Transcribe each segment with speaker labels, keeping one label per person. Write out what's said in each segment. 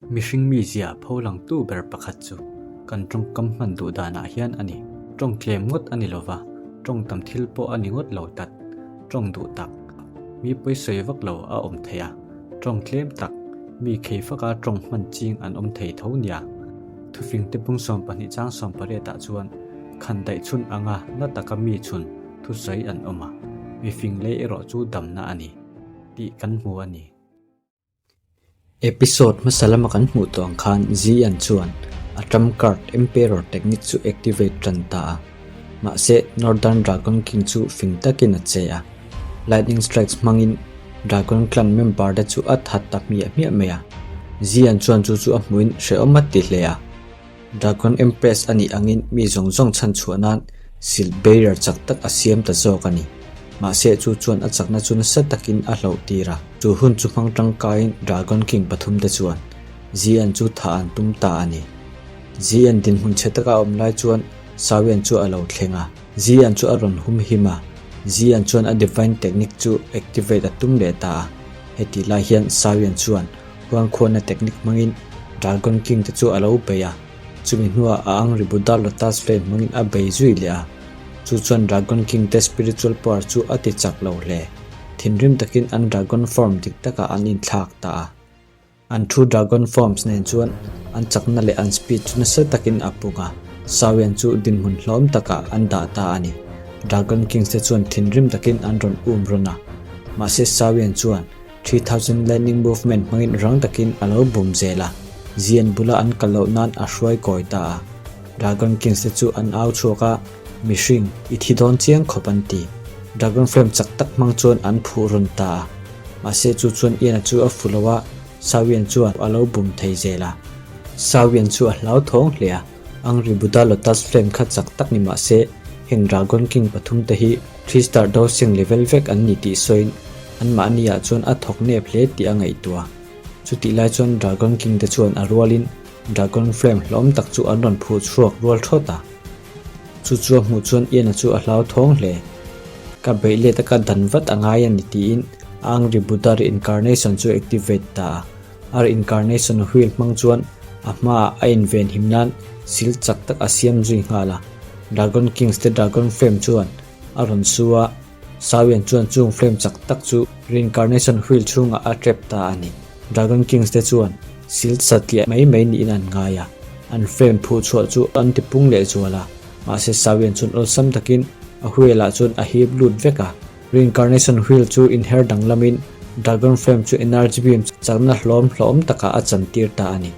Speaker 1: Mihring mizia pholangtu ber pakhat chu kan tawngkam hman duh danah hian a ni. Tawng tlem ngawt a ni lo va, tawng tam thil pawh a ni ngawt lo tlat. Tawng duh tak, mi pawisawi vak lo a awm thei a, tawng tlem tak, mi khei faka tawng hman ching an awm thei tho nia. Thufingte bung 12 chang 18 ah chuan khan daih chhun anga na taka mi chhun thusawi an awm a, mifing lei erawh chu damna a ni tih kan hmu a ni. Episode hmasa lama kan hmuh tawh ang khan Zian chuan a trump card Emperor technique chu activate tan ta a. Mahse Northern Dragon King chu fing takin a che a. Lightning Strikes hmangin Dragon Clan member te chu a that ta hmiah hmiah mai a. Zian chuan chu chu a hmuhin hrehawm a ti hle a. Dragon Empress a nih angin mi zawng zawng chhan chhuah nan silk barrier chak tak a siam ta zawk a ni. Mahse chu chuan a chakna chu nasa takin a hloh tir a. Chu hun chu hmang tangkaiin Dragon King pathum te chuan Zian chu thah an tum ta a ni. Zian dinhmun chhe taka a awm lai chuan Sawian chu a lo thleng a. Zian chu a rawn hum him a. Zian chuan a divine technique chu activate a tum leh ta a. Heti lai hian Sawian chuan Huangkhuana technique hmangin Dragon King te chu a lo bei a, chumi hnuah a Angry Buddha Lotus Flame hmangin a bei zui leh a. Chu chuan Dragon King te spiritual power chu a ti chak lo hle. Thinrim takin an Dragon form dik takah an inthlak ta a. An true Dragon forms nen chuan an chakna leh an speed chu nasa takin a pung a, Sawian chu dinhmun hlawm takah an dah ta a ni. Dragon Kings te chuan thinrim takin an rawn um rawn a. Mahse Sawian chuan 3000 Lightning Movement hmangin rang takin a lo bum zel a, Zian bula an kal loh nan a hruai kawi ta a. Dragon Kings te chu an au chhuak a, Mihring, i thi dawn chiang khawp an ti. Dragon Flame chak tak hmang chuan an phuh rawn ta a. Mahse chu chuan Ian-a chu a fu lo a, Sawian chuan a lo bum thei zel a. Sawian chu a hlauthawng hle a, Angry Buddha Lotus Flame kha chak tak ni mahse heng Dragon King pathum te hi Three-star dosing level vek an ni tih sawiin anmahni ah chuan a thawk nep hle tih a ngaihtuah. Chutih lai chuan Dragon King te chuan a rualin Dragon Flame hlawm tak chu an rawn phuh chhuak rual thawt a. Chu chu a hmuh chuan Ian-a chu a hlauthawng hle. Ka beih let a ka dan vat a ngai a ni tiin Angry Buddha reincarnation chu activate ta a. A reincarnation wheel hmang chuan a hmaah a inven him nan sil chak tak a siam zui nghal a. Dragon Kings te Dragon Flame chuan a rawn su a, Sawian chuan chung flame chak tak chu Reincarnation Wheel chhungah a trap ta a ni. Dragon Kings te chuan sil satliah mai mai niin an ngai a, an flame phuh chhuah chu an ti pung leh zual a, mahse Sawian chuan awlsam takin a wheel ah chuan a hip lut vek a. Reincarnation Wheel chu inher danglamin Dragon Flame chu Energy Beam chakna hlawm hlawm takah a chantir ta a ni.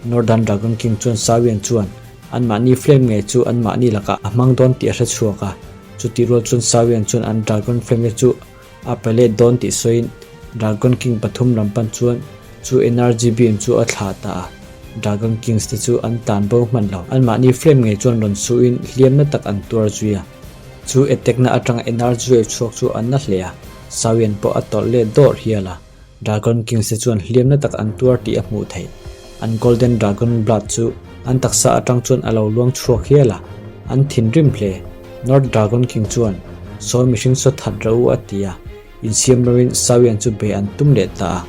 Speaker 1: Northern Dragon King chuan Sawian chuan Anmahni flame ngei chu anmahni lakah a hmang dawn tih a hre chhuak a, chutih rual chuan Sawian chuan an Dragon Flame chu a pe let dawn tih sawiin Dragon King pathum lam pan chuan chu Energy Beam chu a thlah ta a, Dragon Kings te chu an tlan bo hman lo. Anmahni flame ngei chuan rawn suhin hliamna tak an tuar zui a, chu attack na atanga Energy Wave chhuak chu an na hle a, Sawian pawh a tawlh let dawrh hial a. Dragon Kings te chuan hliamna tak an tuar tih a hmuh theih. An Golden Dragon Blood chu an taksa atang chuan a lo luang chhuak hial a, an thinrim hle. North Dragon King chuan, Sawi mihring saw that rawh u a ti a, insiam loin Sawian chu be an tum leh ta a.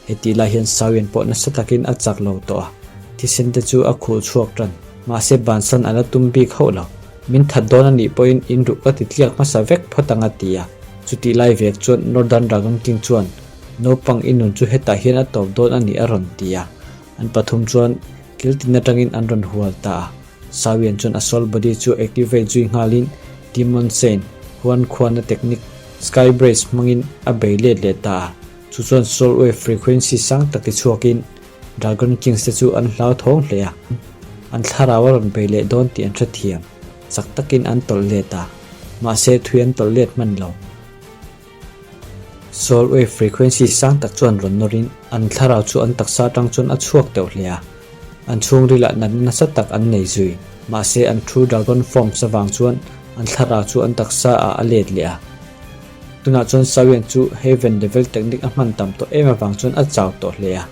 Speaker 1: Hetih lai hian Sawian pawh nasa takin a chak lo tawh a, thisen te chu a khuh chhuak tan. Mahse bansan a la tum bik hauh lo. Min that dawn a nih pawhin in ruh ka ti tliak hmasa vek phawt ang a ti a. Chutih lai vek chuan Northern Dragon King chuan naupang i nun chu hetah hian a tawp dawn a nih a rawn ti a. An pathum chuan kil tin atangin an rawn hual ta a. Sawian chuan a soul body chu activate zui nghalin Demon Chain, Huan khuana technique, Sky Brace hmangin a bei let leh ta a. Chu chuan soul wave frequency sang tak ti chhuakin Dragon Kings te chu an hlauthawng hle a, an thlarau a rawn bei leh dawn tih an hrethiam. Chak takin an tawlh let a, mahse thui an tawlh let hman lo. Soul wave frequency sang tak chuan rawn nawrin an thlarau chu an taksa atang chuan a chhuak deuh hle a, an chhungrilah natna nasa tak an nei zui. Mahse an true dragon forms avang chuan an thlarau chu an taksa ah a let leh a. Tunah chuan Sawian chu Heaven level technique a hman tam tawh em avang chuan a chau tawh hle a.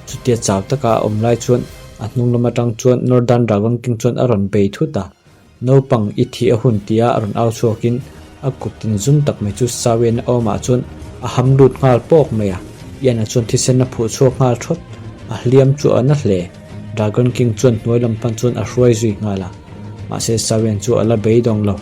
Speaker 1: Chutia chau taka a awm lai chuan a hnung lam atang chuan Northern Dragon King chuan a rawn bei thut a. Naupang i thih a hun tia a rawn au chhuakin a kut tin zum tak mai chu Sawian a awmah chuan a ham lut nghal pawk mai a. Ian-a chuan thisen a phuh chhuak nghal thawt. A hliam chu a na hle. Dragon King chuan hnuai lam pan chuan a hruai zui nghal a. Mahse Sawian chu a la beidawng lo.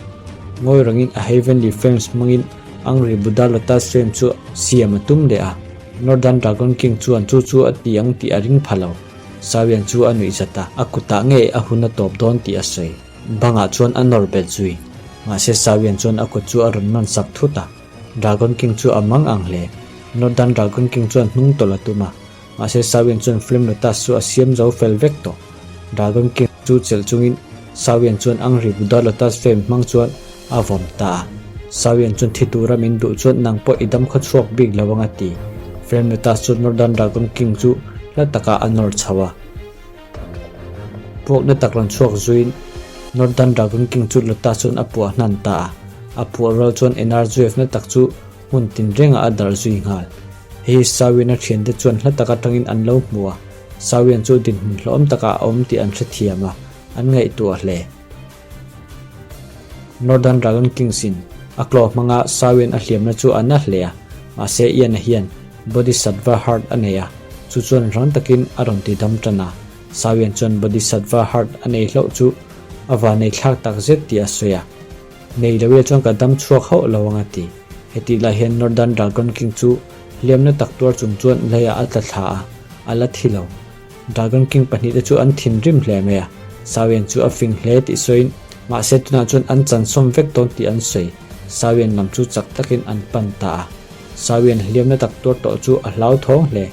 Speaker 1: Ngawi rangin a Heavenly Flames hmangin Angry Buddha Lotus Flame chu siam a tum leh a. Northern Dragon King chuan chu chu a ti ang tih a ring pha lo. Sawian chu a nuih zat a, a kutah ngei a hun a tawp dawn tih a sawi. Bangah chuan a nawr bet zui. Mahse Sawian chuan a kut chu a rawn man sak thut a. Dragon King chu a mang ang hle. Northern Dragon King chuan hnung tawlh a tum a. Mahse Sawian chuan Flame Lotus chu a siam zo fel vek tawh. Dragon King chu chelh chungin Sawian chuan Angry Buddha Lotus Flame hmang chuan a vawm ta a. Sawian chuan thi tura min duh chuan nang pawh i dam khaw chhuak bik lo ang a ti. Flame Lotus chuan Northern Dragon King chu hla takah a nawr chho a. Puakna tak rawn chhuak zuiin Northern Dragon King chu Lotus chuan a puah hnan ta a. A puah rual chuan energy wave na tak chu hmun tinrengah a darh zui nghal. Hei hi Sawian a thiante chuan hla tak atangin an lo hmu a, Sawian chu dinhmun hlawm takah a awm tih an hrethiam a, an ngaihtuah hle. Northern Dragon Kings in a claw hmanga Sawian a hliamna chu a na hle a, mahse Ian-a hian Bodhisattva Heart a nei a, chu chuan rang takin a rawn ti dam tan a. Sawian chuan Bodhisattva Heart a nei hlauh chu a vanei thlak tak zet tih a sawi a. Nei lo ila chuan ka dam chhuak hauh lo ang a ti. Hetih lai hian Northern Dragon King chu hliamna tak tuar chung chuan leiah a tla thla a, a la thi lo. Dragon King pahnihte chu an thinrim hle mai a, Sawian chu a fing hle tih sawiin mahse tunah chuan an chansawm vek dawn tih an sawi. Sawian lam chu chak takin an pan ta a. Sawian hliamna tak tuar tawh chu a hlauthawng hle.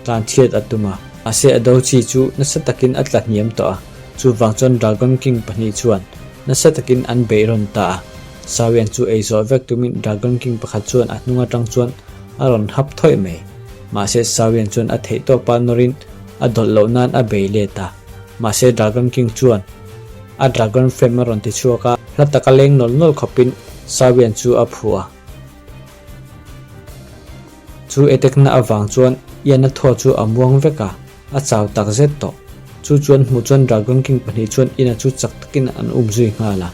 Speaker 1: Tlanchhiat a tum a, mahse a do chi chu nasa takin a tla hniam tawh a, chuvang chuan Dragon King pahnih chuan Nasa takin an beih rawn ta a, Sawian chu ei zawh vek tumin Dragon King pakhat chuan a hnung atang chuan a rawn hap thawih mai. Mahse Sawian chuan a theih tawpa nawrin a dawlh loh nan a bei let a. Mahse Dragon King chuan a Dragon Flame a rawn ti chhuak a, hla taka leng nawl nawl khawpin Sawian chu a phuh a. Chu etekna avang chuan Ian-a thaw chu a muang vek a, a chau tak zet tawh. Chu chuan hmuh chuan Dragon King pahnih chuan Ian-a chu chak takin an um zui nghal a,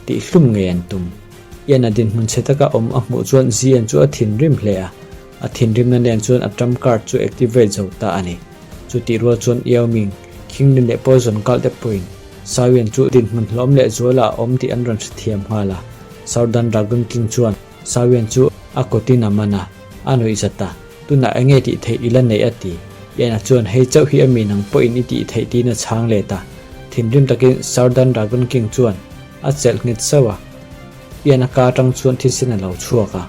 Speaker 1: tihhlum ngei an tum. Ian-a dinhmun chhe taka awm a hmuh chuan Zian chu a thinrim hle a, a thinrimna nen chuan a trump card chu activate zo ta a ni. Chutih rual chuan Yao Ming, King leh Poison Cult te pawhin Sawian chu dinhmun hlawm leh zualah a awm tih an rawn hrethiam nghal a, Southern Dragon King chuan Sawian chu a kawtin a man a, a nuih zat a, Tunah enge tih theih i la neih a ti. Ian-a chuan hei chauh hi a mi nang pawhin i tih theih tiin a chhang let a. Thinrim takin Southern Dragon King chuan a chelh nghet sauh a. Ian-a ka atang chuan thisen a lo chhuak a.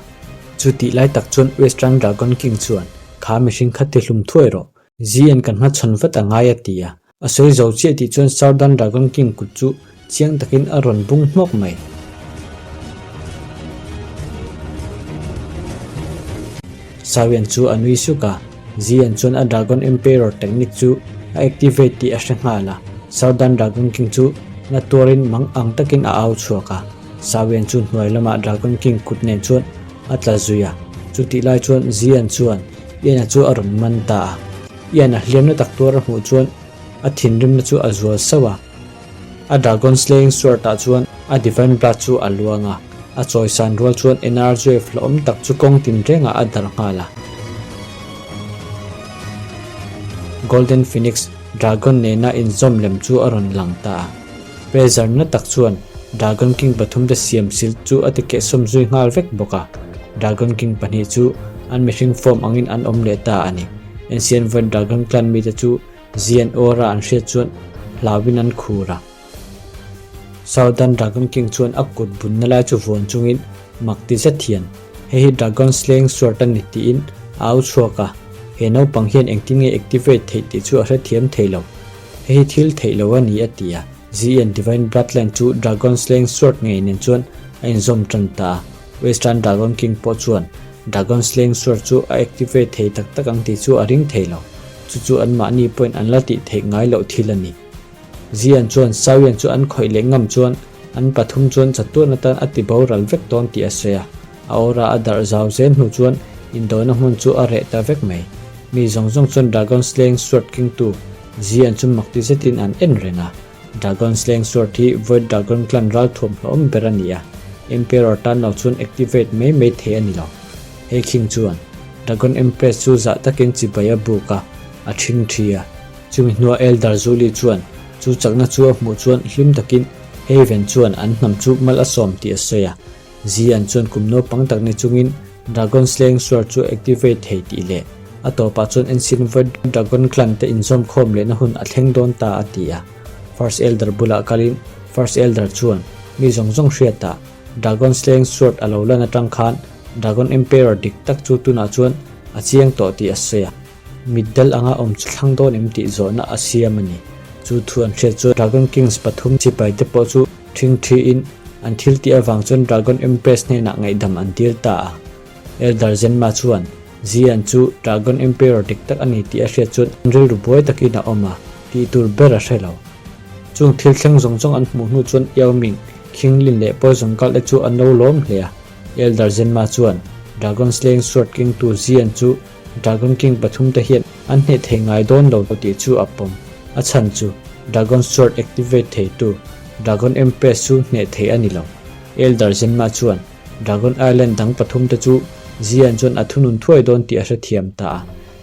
Speaker 1: Chu tih lai tak chuan Western Dragon King chuan kha mihring kha ti hlum thuai rawh. Zian kan hmachhawn vat a ngai a ti a. A sawi zo chiah tih chuan Southern Dragon King kut chu chiang takin a rawn bung hmawk mai. Sawian chu a nui suk a, Zian chuan a Dragon Emperor technique chu a activate tih a hre nghal a, Southern Dragon King chu na tuarin mang ang takin a au chhuak a, Sawian chu hnuai lamah Dragon King kut nen chuan a tla zui a, chutih lai chuan Zian chuan Ian-a chu a rawn man ta a. Ian a hliamna tak tuar a hmuh chuan a thinrimna chu a zual sauh a. A Dragon Slaying Sword ah chuan a Divine Blood chu a luang a, a chawisan rual chuan Energy Wave hlauhawm tak chu kawng tinrengah a darh nghal a. Golden Phoenix Dragon nena inzawm lem chu a rawn lang ta a. Pressure na tak chuan Dragon King pathumte siam sil chu a ti kehsawm zui nghal vek bawk a. Dragon King pahnih chu an mihring form angin an awm leh ta a ni. Ancient Void Dragon Clan mite chu Zian Aura an hriat chuan hlauin an khur a. Southern Dragon King chuan a kut bunna lai chu vuan chungin mak ti zet hian, Hei hi Dragon Slaying Sword a ni tiin a au chhuak a. He naupang hian engtin nge activate theih tih chu a hrethiam thei lo. Hei hi thil theih lo a ni a ti a. Zian Divine Bloodline chu Dragon Slaying Sword ngei nen chuan a inzawm tan ta a. Western Dragon King pawh chuan Dragon Slaying Sword chu a activate thei tak tak ang tih chu a ring thei lo. Chu chu anmahni pawhin an la tih theih ngai loh thil a ni. Zian chuan Sawian chu an khawih leh ngam chuan an pathum chuan chatuan atan a ti boral vek dawn tih a sawi a. A aura a darh zau zel hnu chuan indona hmun chu a reh ta vek mai. Mi zawng zawng chuan Dragon Slaying Sword kengtu Zian chu mak ti zetin an en reng a. Dragon Slaying Sword hi Void Dragon Clan ral thuamhlawm ber a ni a, Emperor tan lo chuan activate mai mai thei a ni lo. He King chuan Dragon Empress chu zah takin chibai a buk a. a ṭhingṭhi a. Chumi hnuah Elder Zuli chuan chu chakna chu a hmuh chuan hlim takin Haven chuan an hnam chu mal a sawm tih a sawi a. Zian chuan kum naupang tak ni chungin Dragon Slaying Sword chu activate thei tih leh a tawpah chuan Ancient Void Dragon Clan te inzawm khawm lehna hun a thleng dawn ta a ti a. First Elder bulah kalin First Elder chuan mi zawng zawng hriatah Dragon Slaying Sword a lo lan atang khan Dragon Emperor dik tak chu tunah chuan a chiang tawh tih a sawi a. Mitdal anga awm chu thlang dawn em tih zawhna a siam a ni. Chu thu an hriat chuan Dragon Kings pathum chipai te pawh chu ṭhingṭhiin an thil tih avang chuan Dragon Empress hnenah ngaihdam an dil ta a. Elder Zenma chuan Zian chu Dragon Emperor dik tak a ni tih a hriat chuan rilru buai takin a awm a, tih tur ber a hre lo. Chung thil thleng zawng zawng an hmuh hnu chuan Yao Ming, King Lin leh Poison Cult te chu an lo lawm hle a. Elder Zenma chuan Dragon Slaying Sword kengtu Zian chu Dragon King pathum te hian an hneh thei ngai dawn lo tih chu a pawm. A chhan chu Dragon Sword activate theitu Dragon Empress chu hneh thei a ni lo. Elder Zenma chuan Dragon Island dang pathum te chu Zian chuan a thunun thuai dawn tih a hrethiam ta a.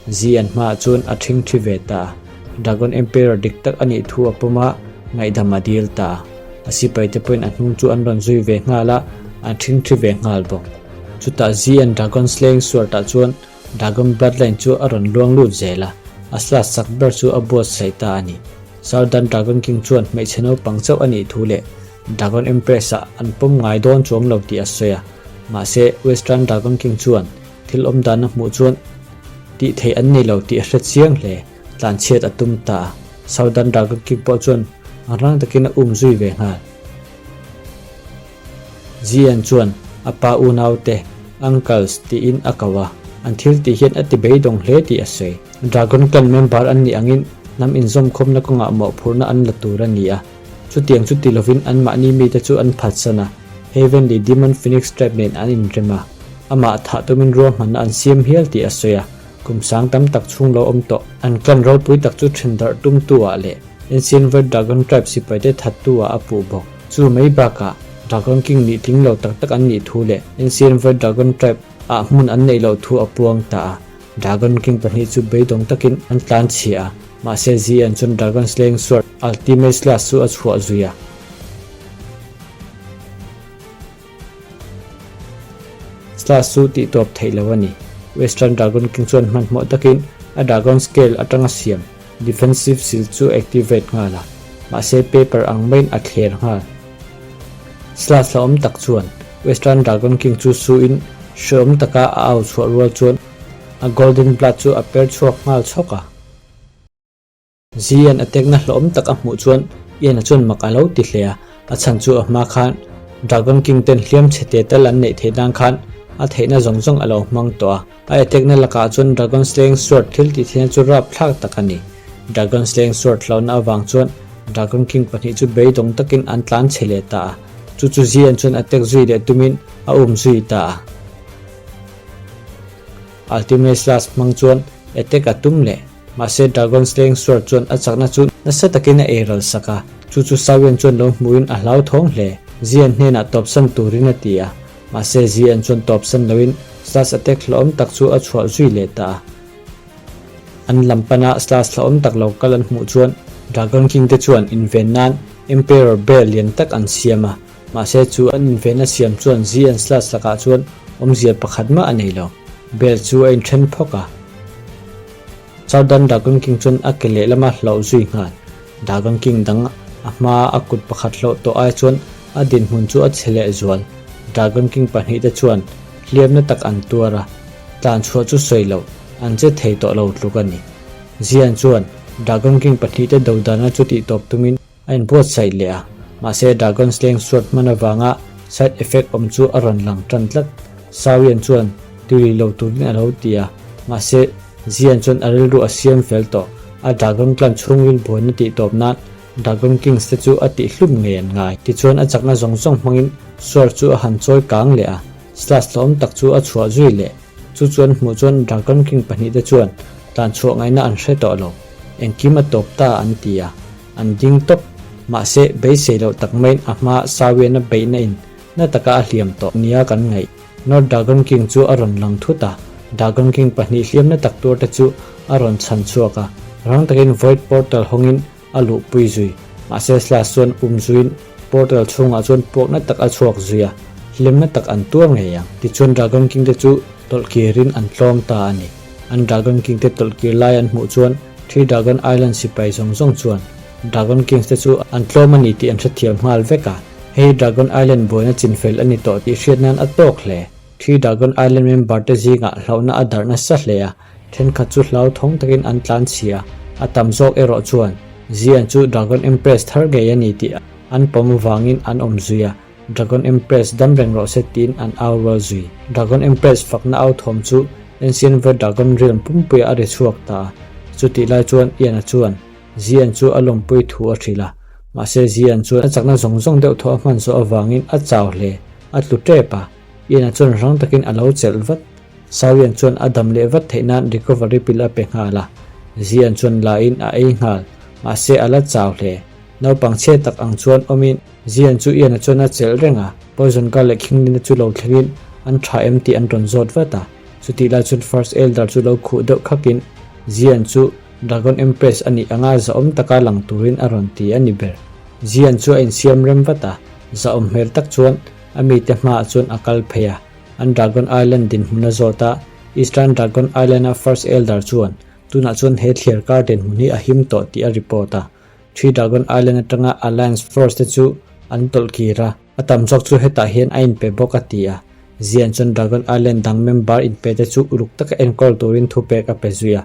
Speaker 1: Zian hmaah chuan a ṭhing ṭhi ve ta a. Dragon Emperor dik tak a nih thu a pawm a, ngaihdam a dil ta a. A sipai te pawhin a hnung chu an rawn zui ve nghal a, an ṭhing ṭhi ve nghal bawk. Chutah Zian Dragon Slaying Sword ah chuan Dragon Bloodline chu a rawn luang lut zel a, a slash chak ber chu a buatsaih ta a ni. Southern Dragon King chuan hmeichhe naupang chauh a nih thu leh Dragon Empress ah an pawm ngai dawn chuang lo tih a sawi a, mahse Western Dragon King chuan thil awm dan a hmuh chuan tih theih an nei lo tih a hre chiang hle, tlanchhiat a tum ta a, Southern Dragon King pawh chuan rang takin a um zui ve nghal. Zian chuan a pa unaute, uncles, tiin a ko a, an thil tih hian a ti beidawng hle tih a sawi. Dragon Clan member an nih angin hnam inzawmkhawmna kawngah mawhphurhna an la tur a ni a, chutiang chu ti lovin anmahni mite chu an phatsan a, Heavenly Demon Phoenix Tribe nen an inrem a, amah thah tumin ruahmanna an siam hial tih a sawi a, kum sang tam tak chhung lo awm tawh an clan ropui tak chu then darh tumtu ah leh Ancient Red Dragon Tribe sipaite thattu ah a puh bawk. Chu mai bakah Dragon King nih tling lo tak tak an nih thu leh Ancient Red Dragon Tribe ah hmun an neih loh thu a puang ta a. Dragon King pahnih chu beidawng takin an tlan chhia a, mahse Zian chuan Dragon Slaying Sword Ultimate Slash chu a chhuah zui a. Slash chu tih tawp theih lo a ni. Western Dragon King chuan hmanhmawh takin a Dragon Scale atanga siam Defensive Shield chu activate nghal a, mahse paper ang maiin a thler nghal. Slash hlauhawm tak chuan Western Dragon King chu suin hrehawm taka a au chhuah rual chuan a Golden Blood chu a per chhuak nghal chhawk a. Zian a tekna hlawm tak a hmuh chuan Ian-a chuan mak a lo ti hle a, a chhan chu a hma khan Dragon King ten hliam chhe te tal an neih theih nan khan a theihna zawng zawng a lo hmang tawh a. A attack-na lakah chuan Dragon Slaying Sword thil tih theihna chu rapthlak tak a ni. Dragon Slaying Sword hlauhna avang chuan Dragon King pahnih chu beidawng takin an tlan chhe leh ta a, chu chu Zian chuan attack zui leh tumin a um zui ta a. Ultimate Slash hmang chuan attack a tum leh. Mahse Dragon Slaying Sword chuan a chakna chu nasa takin a eiral sak a, chu chu Sawian chuan lo hmuhin a hlauthawng hle. Zian hnenah tawpsan turin a ti a, mahse Zian chuan tawpsan loin Slash attack hlauhawm tak chu a chhuah zui leh ta a. An lam pana Slash hlauhawm tak lo kal an hmuh chuan Dragon King te chuan inven nan Emperor Bear lian tak an siam a, mahse chu an invenna siam chuan Zian Slash lakah chuan awmzia pakhat mah a nei lo. Bear chu a inthen phawk a. Southern Dragon King chuan a ke lehlama hlauh zui nghal. Dragon King dang a hmaa a kut pakhat hlauh tawh ai chuan a dinhmun chu a chhe leh zual. Dragon King pahnihte chuan hliamna tak an tuar a, tlan chhuah chu sawi loh, an che thei tawh lo tluk a ni. Zian chuan Dragon King pahnihte dodana chu tihtawp tumin A inbuatsaih leh a, mahse Dragon Slaying Sword hman avanga side effect awm chu a rawn lang tan tlat. Sawian chuan tui lo turin a lo ti a, mahse Zian chuan a rilru a siam fel tawh. A Dragon Clan chhungril buaina tih tawp nan Dragon Kings te chu a tihhlum ngei an ngai. Tichuan a chakna zawng zawng hmangin Sword chu a han chawi kang leh a, slash hlauhawm tak chu a chhuah zui leh. Chu chuan hmuh chuan Dragon King pahnihte chuan tlanchhuah ngaihna an hre tawh lo. Engkim a tawp ta an ti a. An ding tawp. Mahse, beisei loh tak maiin a hma Sawiana beihna in na taka a hliam tawh nia kan ngaih. North Dragon King chu a rawn lang thut a, Dragon King pahnih hliamna tak tur te chu a rawn chhan chhuak a, rang takin Void Portal hawngin a luhpui zui. Mahse Slash chuan um zuiin portal chhungah chuan puakna tak a chhuak zui a, hlimna tak an tuar ngei ang. Tichuan Dragon King te chu tawlhkirin an tlawm ta a ni. An Dragon King te tawlhkir lai an hmuh chuan Three Dragon Island sipai zawng zawng chuan Dragon Kings te chu an tlawm a ni tih an hrethiam nghal vek a. Hei Dragon Island buaina chinfel a ni tawh tih hriat nan a tawk hle. Three Dragon Island member te zingah hlauhna a darh nasa hle a, thenkhat chu hlauthawng takin an tlan chhia. A tam zawk erawh chuan Zian chu Dragon Empress thar ngei a ni tih an pawm avangin an awm zui a, Dragon Empress dam reng rawh se tiin an au rual zui. Dragon Empress fakna au thawm chu Ancient Void Dragon Realm pumpuiah a ri chhuak ta a, chutih lai chuan Ian-a chuan Zian chu a lawmpui thu a hrilh a, mahse Zian chuan a chakna zawng zawng deuh thaw a hman zawh avangin a chau hle, a tlu tep a. Ian-a chuan rang takin a lo chelh vat. Sawian chuan a dam leh vat theih nan recovery pill a pe nghal a. Zian chuan la in a ei nghal, mahse a la chau hle. Naupang chhe tak ang chuan awmin Zian chu Ian-a chuan a chelh reng a, Poison Girl leh Khinglina chu lo thlengin an tha em tih an rawn zawt vat a. Chutih lai chuan First Elder chu lo khuh deuh khakin Zian chu Dragon Empress a nih anga zahawm taka lang turin a rawn ti a ni ber. Zian chu a insiam rem vat a, zahawm hmel tak chuan a mite hmaah chuan a kal phei a. An Dragon Island dinhmun a zawt a, Eastern Dragon Island-a First Elder chuan tunah chuan he thliar kar dinhmun hi a him tawh tih a report a. Three Dragon Island atanga Alliance Force te chu an tawlh kir a, a tam zawk chu hetah hian a inpe bawk a ti a. Zian chuan Dragon Island dang member inpe te chu uluk taka enkawl turin thupek a pe zui a.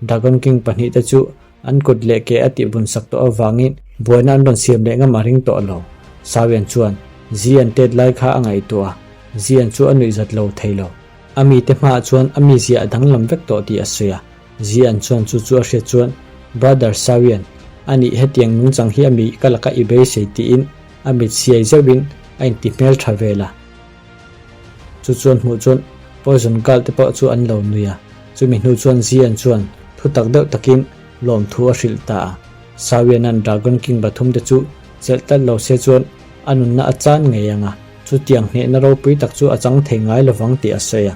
Speaker 1: Dragon King pahnihte chu an kut leh ke a tihbun sak tawh avangin buaina an rawn siam leh ngam a ring tawh lo. Sawian chuan Zi an tet lai kha a ngaihtuah a, Zi an chu a nuihzat lo thei lo. A mite hmaah chuan a mizia a danglam vek tawh tih a sawi a. Zi an chuan chu chu a hriat chuan Brother Sawian, a nih hetiang nungchang hi a mi ka laka i beisei tiin a mit siai zeuhin a inti hmeltha vel a. Chu chuan hmuh chuan Poison Girl te pawh chu an lo nui a, chumi hnu chuan Zian chuan thu tak deuh takin lawmthu a hrilh ta a. Sawianan Dragon King pathum te chu chelh tlat lo se chuan a nunna a chan ngei ang a, chutiang hnehna ropui tak chu a chang thei ngai lovang tih a sawi a.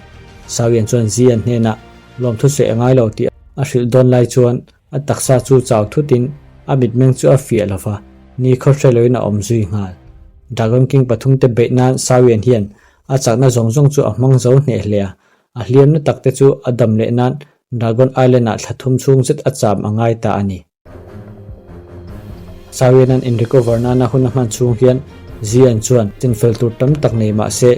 Speaker 1: Sawian chuan Zian hnenah lawmthu sawi a ngai lo tih a hrilh dawn lai chuan A taksa chu chau thutin a mitmeng chu a fiah lo va, ni khaw hre loin a awm zui nghal. Dragon King pathumte beih nan Sawian hian a chakna zawng zawng chu a hmang zo hneh hle a, a hliamna takte chu a dam leh nan Dragon Island-ah thla thum chhung zet a cham a ngai ta a ni. Sawian an in-recover nana hun a hman chhung hian Zian chuan chinfel tur tam tak nei mah se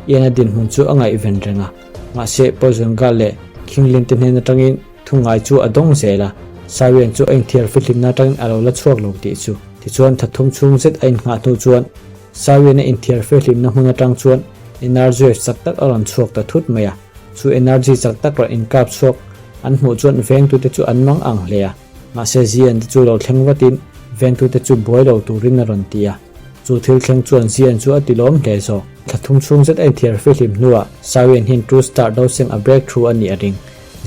Speaker 1: Ian-a dinhmun chu a ngaihven reng a, mahse Poison Girl leh Khinglin te hnen atangin Thungai chu a dawng zel a, Sawian chu a inthiar fihlimna atangin a lo la chhuak lo tih chu. Tichuan thathum chhung zet a innghah hnu chuan Sawian a inthiar fihlimna hmun atang chuan energy wave chak tak a rawn chhuak ta thut mai a. Chu energy chak tak rawn inkap chhuak an hmuh chuan vengtute chu an mang ang hle a. Mahse Zian te chu lo thleng vatin vengtute chu buai lo turin a rawn ti a. Chu thil thleng chuan Zian chu a ti lawm hle zawk. Thathum chhung zet a inthiar fihlim hnuah Sawian hian True Star Doseng a breakthrough a nih a ring.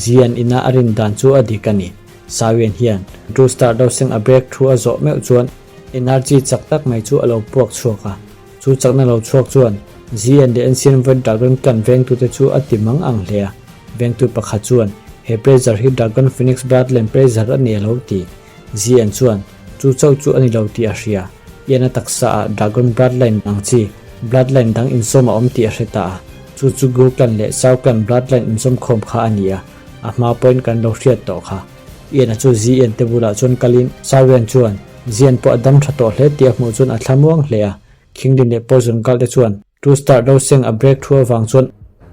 Speaker 1: Zian ina a rin dan chu a dik a ni. Sawian hian True Star Doseng a break thu a zawh meuh chuan energy chak tak mai chu a lo puak chhuak a. Chu chakna lo chhuak chuan Zian leh Ancient Void Dragon Clan vengtute chu a ti mang ang hle a. Vengtu pakhat chuan he pressure hi Dragon Phoenix Bloodline pressure a ni a lo ti. Zian chuan chu chauh chu a ni lo tih a hria. Ian a taksa ah Dragon Bloodline ang chi Bloodline dang inzawm a awm tih a hre ta a. Chu chu Gu Clan leh Sao Clan Bloodline inzawm khawm kha a ni a, a hma pawhin kan lo hriat tawh kha. Ian-a chu Zian te bulah chuan kalin Sao-ian chuan Zian pawh a dam tha tawh hle tih a hmuh chuan a thlamuang hle a. Khinglin leh Poison Girl te chuan Two Star lo seng a break thu avang chuan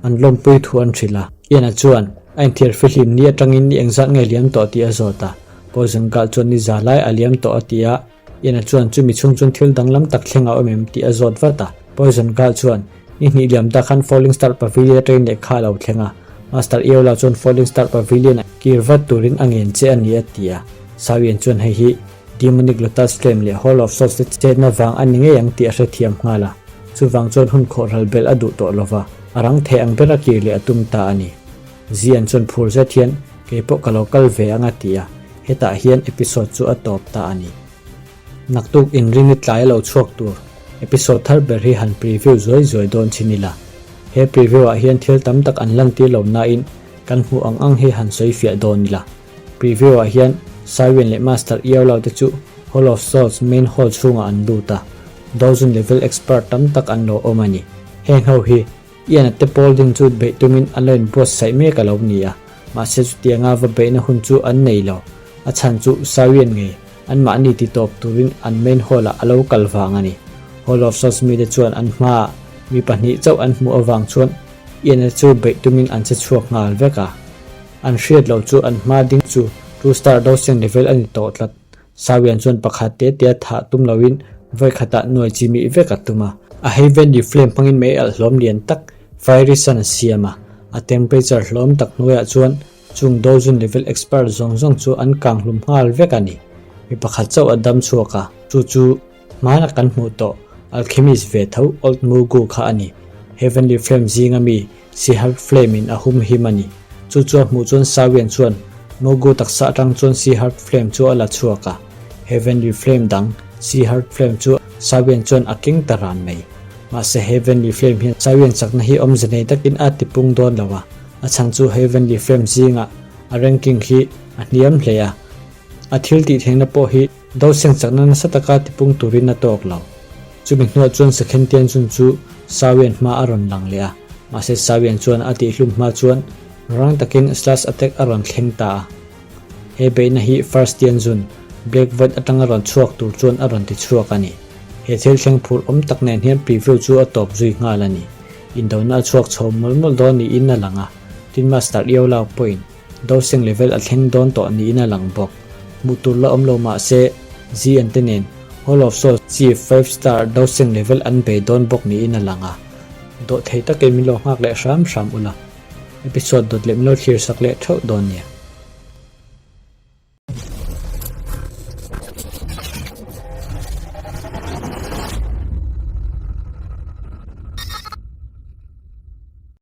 Speaker 1: an lawmpui thu an hrilh a. Ian-a chuan a inthiar fihlim ni atangin ni engzat nge liam tawh tih a zawt a. Poison Girl chuan ni za lai a liam tawh a ti a. Ian-a chuan chumi chhung chuan thil danglam tak thleng a awm em tih a zawt vat a. Poison Girl chuan, Ni hnih liam ta khan Falling Star Pavilion atangin lehkha a lo thleng a. Master Eola chuan Falling Star Pavilion ah kir vat turin a ngen che a ni a ti a. Sawian chuan hei hi Demonic Lotus Flame leh Hall of Souls te chetna vang a ni ngei ang tih a hrethiam nghal a. Chuvang chuan hun khawhral belh a duh tawh lova, a rang thei ang bera kir leh a tum ta a ni. Zian chuan phur zet hian, Kei pawh ka lo kal ve ang a ti a, hetah hian episode chu a tawp ta a ni. Naktuk inring i tlai a lo chhuak tur episode thar ber hi han preview zuai zuai dawn chin ila. He preview ah hian thil tam tak an lantir lo nain kan hmuh ang ang hi han sawi fiah dawn ila. Preview ah hian Saiwen leh Master Iaulau te chu Hall of Souls main hall chhungah an lut a, Doujin level expert tam tak an lo awm a ni. Heng ho hi Ian-a te pawl ding chu beih tumin an lo inbuatsaih mek a lo ni a, mahse chutianga va beihna hun chu an nei lo. A chhan chu Saiwen ngei anmahni ti tawp turin an main hall ah a lo kal vang a ni. Hall of Souls mite chuan an hmaah mi pahnih chauh an hmuh avang chuan Ian-a chu beih tumin an che chhuak nghal vek a. An hriat loh chu an hma ding chu Two Star Dosing level a ni tawh tlat. Sawian chuan pakhat te tea thah tum loin vawi khatah nuai chi mih vek a tum a. A Heavenly Flame hmangin mei alh hlawm lian tak Fiery Sun a siam a. A temperature hlawm tak hnuaiah chuan chung Dozun level expert zawng zawng chu an kang hlum nghal vek a ni. Mi pakhat chauh a dam chhuak a, chu chu Hmana kan hmuh tawh Alchemist ve tho Old Mugu kha a ni. Heavenly Flame zinga mi Sea Heart Flame in a hum him a ni. Chu chu a hmuh chuan Sawian chuan Mugu taksa atang chuan Sea Heart Flame chu a la chhuak a. Heavenly Flame dang Sea Heart Flame chu Sawian chuan a keng ta ran mai. Mahse Heavenly Flame hian Sawian chakna hi awmze nei takin a tipung dawn lo a, a chhan chu Heavenly Flame zingah a ranking hi a hniam hle a. A thil tih theihna pawh hi Doseng chakna nasa taka tipung turin a tawk lo. Chumi hnuah chuan Sakhen Tianjun chu Sawian hma a rawn lang leh a, mahse Sawian chuan a tihhlum hma chuan rang takin Slash Attack a rawn thleng ta a. He beihna hi First Tianjun, Black Void atanga rawn chhuak tur chuan a rawn ti chhuak a ni. He thil thleng phur awm tak nen hian preview chu a tawp zui nghal a ni. Indona a chhuak chho mawlh mawlh dawn niin a lang a, tin Master Iolao pawhin Dosing level a thleng dawn tawh niin a lang bawk. Hmuh tur la awm lo mah se, ZN te nen Hall of Souls Chief 5 Star Dosing level an bei dawn bawk niin a lang a. Dawh thei takin min lo nghak leh hram hram ula. Episode dawt leh min lo thlir sak leh theuh dawn nia.